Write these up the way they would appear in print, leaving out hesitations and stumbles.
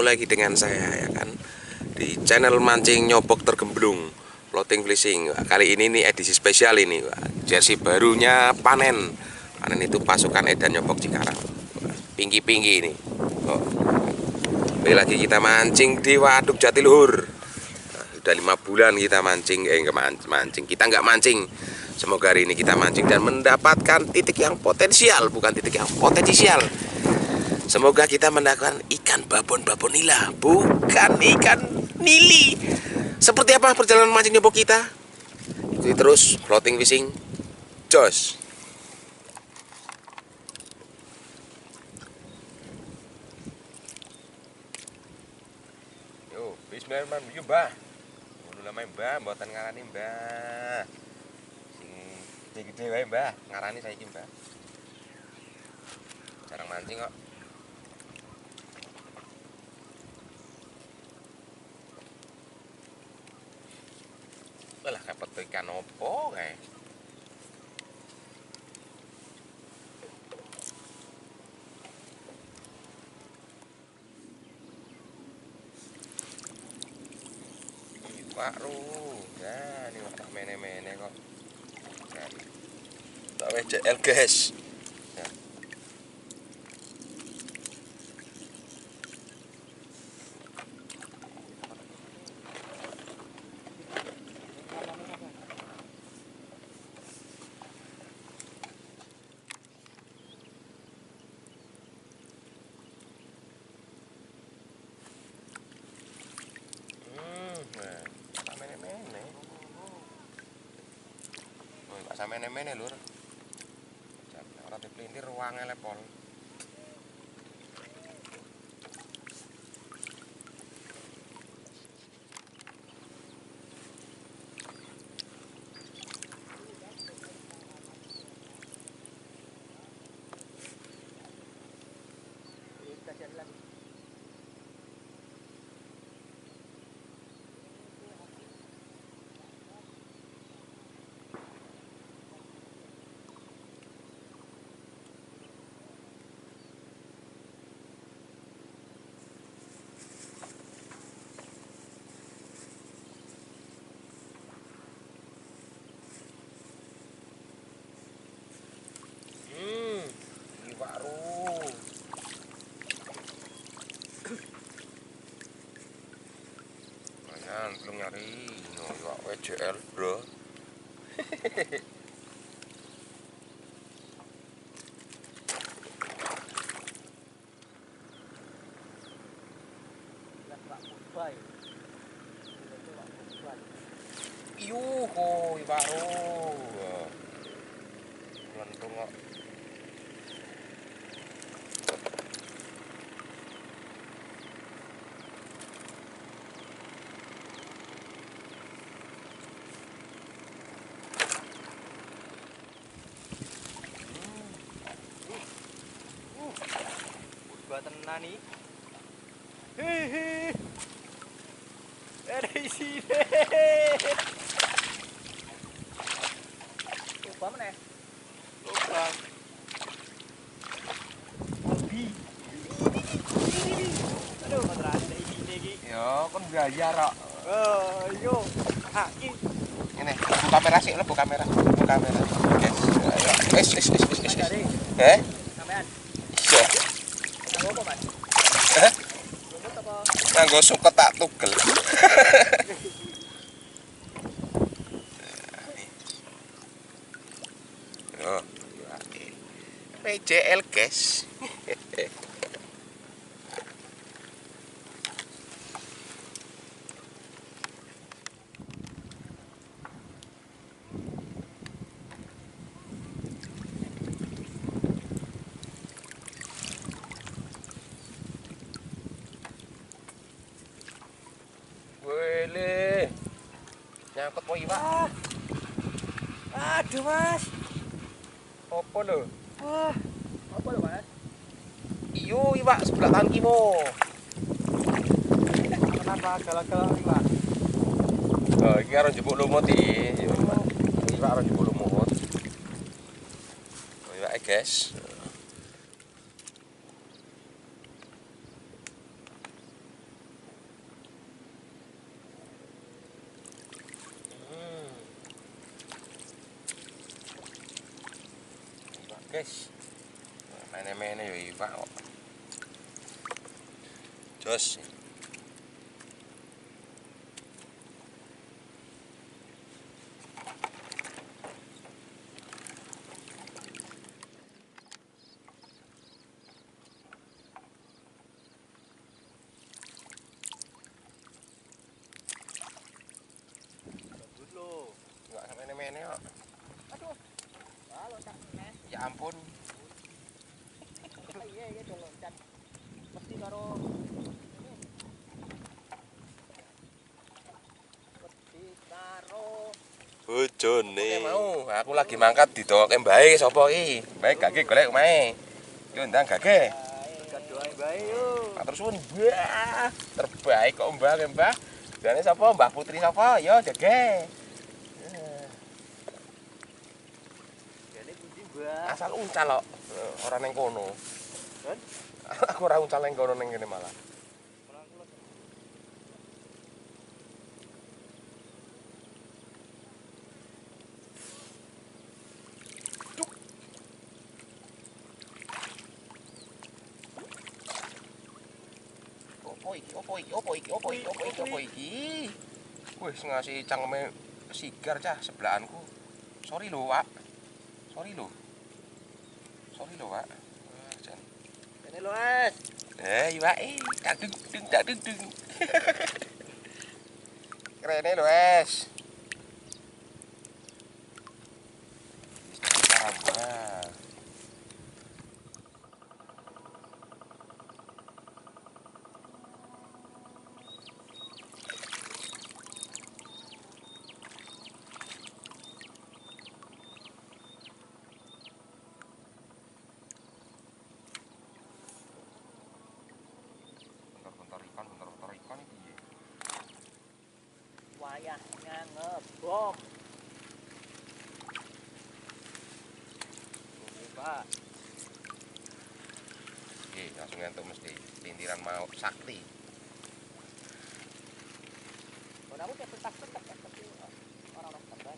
lagi dengan saya ya kan di channel mancing nyobok tergemblung floating fishing. Kali ini nih edisi spesial ini, jersey barunya panen. Panen itu pasukan edan nyobok Cikarang. Pinggi-pinggi ini. Oh. Balik lagi kita mancing di Waduk Jatiluhur. Nah, sudah 5 bulan kita mancing, enggak mancing. Kita nggak mancing. Semoga hari ini kita mancing dan mendapatkan titik yang potensial, bukan titik yang potensial. Semoga kita mendapatkan ikan babon-babon nila, bukan ikan nili. Seperti apa perjalanan mancing nyobok kita? Ikuti terus floating fishing. Jos. Yo, bismillahirrahmanirrahim, Mbah. Ngono lho Mbah, mboten ngarani Mbah. Gede-gede wae Mbah, ngarani saiki Mbah. Jarang mancing kok. Lah kapet ikan opo kae. Iwak ru. Ya, ini tak mene-mene kok. Tak WJL guys. Ya. Nah, tak mene-mene. Oh, tak samene-mene lur. Ora dipelintir ruange lepol. Belum nyari, no, iwak WJL bro. Yuh, iwak ro. Lentung kok. Tenan iki. Hihi. Ada isine. Coba meneh. Lubang. Mobi. Aduh, ora ada isine iki. Ya, kon bayar kok. Oh, yo. Ah, iki. Ngene, buka kamera sik, lebu kamera. Buka kamera. Guys. Wis wis wis wis. Eh? Sampean. Iya. Apa, Mas? Hah? Nganggo suket tak tugel. Yo, PJL guys. Wele. Nyangkut po iwak. Aduh, Mas. Apa lho? Wah, apa lho, Mas? Iyo iwak sebelah tangan kimo. Kenapa galak-galak iwak? Oh, iki karo njupuk lumut iki. Iwak karo njupuk lumut. Oh, iwake, guys. Guys. Mene-mene yo iwak kok. Jos. Enggak sampe mene-mene kok. Aduh. Wah, loncat meneh. Ya ampun. Iya, iya do loncat. Mesti karo ini. Mesti karo bojone. Mau, aku lagi mangkat didowoke mbae sapa iki? Mbae gage golek omahe. Yo ndang gage. Doae mbae yo. Matur suwun, Mbah. Terbaik kok Mbah, Mbah. Jane sapa? Mbah Putri sapa? Yo jage. Jane pundi, Mbah? Asal uncal kok. Ora ning kono. Kan? Aku ora uncal ning kono ning kene malah. Opo iki? Wih, ngasih cangkeme sigar cah sebelahanku. Sorry lho, Pak. Sorry lho, Pak. Wah, jan. Kene lho, Mas. Iwake. Tak dung dung tak dung dung. Kerene lho, Es. Karamba. Bentor-bentor ikan iki piye? Wayahnya ngebom. Oke, Pak. Oke, langsung ngantuk mesti lintiran mau sakti. Kon aku kayak petak-petak tapi ora ono kabar.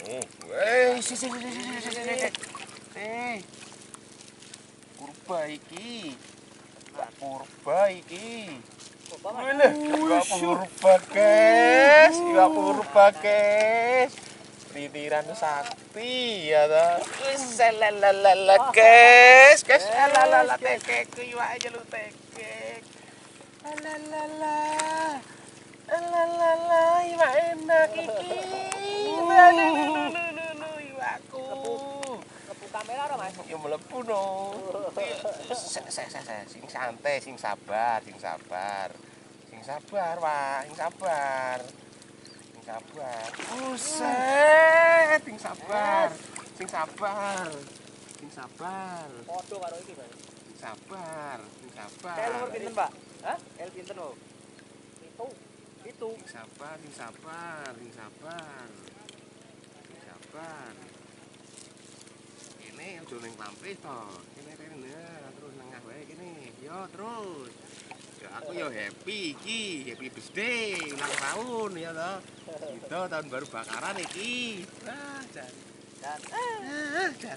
Oh, weh, si. Purba iki. Purba iki. Iwak purba, guys. Iwak purba, guys. Lintiran sakti ya ta. Wis lalalala, guys. Guys, lalalala tekek iwake nyeluk tekek. Lalalala. Lalalala, iwak enak iki. Lulu iwakku. Mlebu kamera ora, Mas? Ya mlebu no. Sing santai, sing sabar, sing sabar. Sing sabar, Pak, sing sabar. Sing sabar. Buset, sing sabar. Sing sabar. Sing sabar. Padha karo iki, Mas. Sing sabar, sing sabar. L nomor pinten, Pak? Hah? L pinten, lho? Itu. Sing sabar, sing sabar, sing sabar. Sing sabar. Kene aja ning lampih to. Kene rene terus nengah wae kene. Yo terus. Ya aku yo happy iki, happy birthday, ulang tahun ya to. Gitu tahun baru bakaran iki. Wah, jan. Jan. Jan.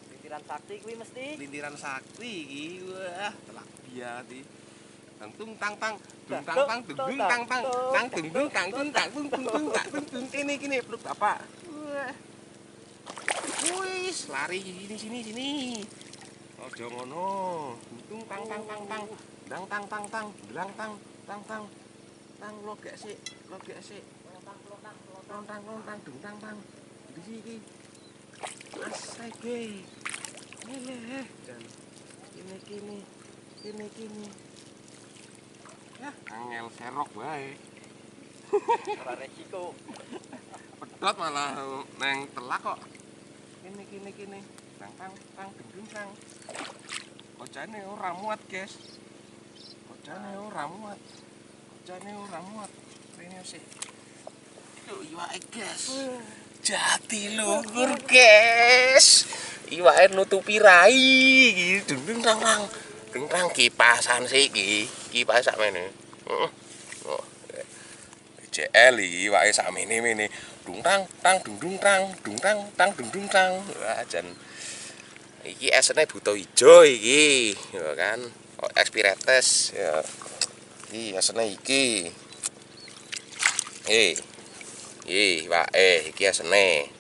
Lintiran sakti kuwi mesti. Lintiran sakti iki. Wah, telak biat iki. Tang tung tang tang, dung tang tang, dung dung tang tang, tang dung dung tang tung tang tung tung tung tang tung tung kene kene peluk bapak. Wah. Wis, lari sini sini sini. Aja ngono. Dung tang tang tang tang. Dang tang tang tang, dlang tang tang tang. Tang logek sik, logek sik. Lontang lontang dung tang tang. Di sini iki. Asege. Lele, jan. Kene kene. Kene kene. Ya, angel serok wae. Ora resiko. Pedot malah neng telak kok. Kene kene kene. Tang tang tang dung dung tang. Kocane ora muat, guys. Kocane ora muat. Kocane ora muat. Rene sik. Lho iwake, guys. Jatiluhur, guys. Iwake nutupi rai iki. Dung dung tang tang. Dung tang kipasan sik iki. Kipas sakmene. Heeh. Oh. JL iki iwake sakmene mene. Dung tang tang dung dung tang dung tang tang dung dung tang. Wah, jan iki esene buta ijo iki, ya kan. Oh, expiretes ya. Iki esene iki. Iki wake iki esene.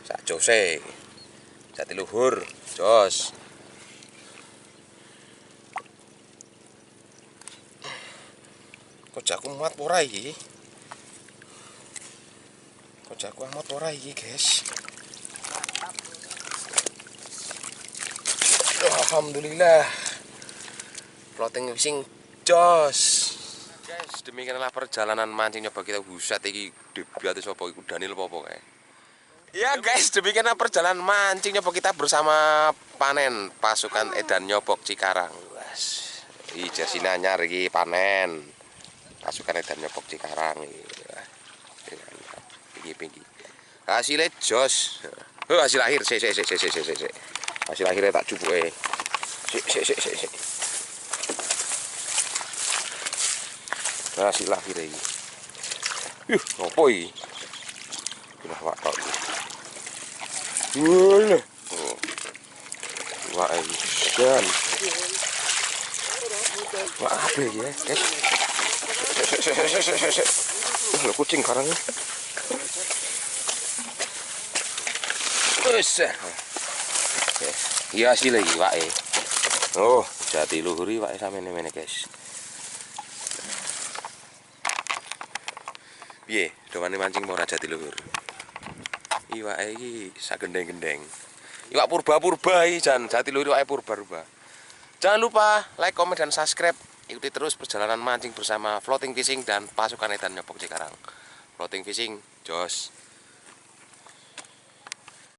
Sak jose. Jatiluhur, jos. Kok jaku muat ora iki? Kok jaku amat ora iki, guys? Alhamdulillah. Floating fishing jos. Guys, demikianlah perjalanan mancing nyoba kita. Buset iki debiate sapa iku, Daniel apa kae. Ya guys, demikianlah perjalanan mancing nyobok kita bersama panen pasukan Edan Nyobok Cikarang. Wes, iki jersey anyar iki panen. Pasukan Edan Nyobok Cikarang iki. Iki pinggir. Hasilnya jos. Oh, hasil akhir sik sik sik sik sik sik. Hasil akhirnya tak jupuke. Sik sik sik sik sik. Hasil akhir iki. Yuh, opo iki? Udah wak tok iki. Wah, oh. Wah, ini jan. Wah, apa ya, guys? Sik sik sik sik sik. Lho, kucing karang. Wes. Iya hasil iki wake. Oh, jatiluhur iki wake samene-mene, guys. Piye, dowane mancing ora jatiluhur? Iwake iki sak gendeng-gendeng. Iwak purba-purba iki jan, jatiluhur iwake purba-purba. Jangan lupa like, komen, dan subscribe. Ikuti terus perjalanan mancing bersama Floating Fishing dan pasukan Edan Nyobok Cikarang. Floating Fishing, jos.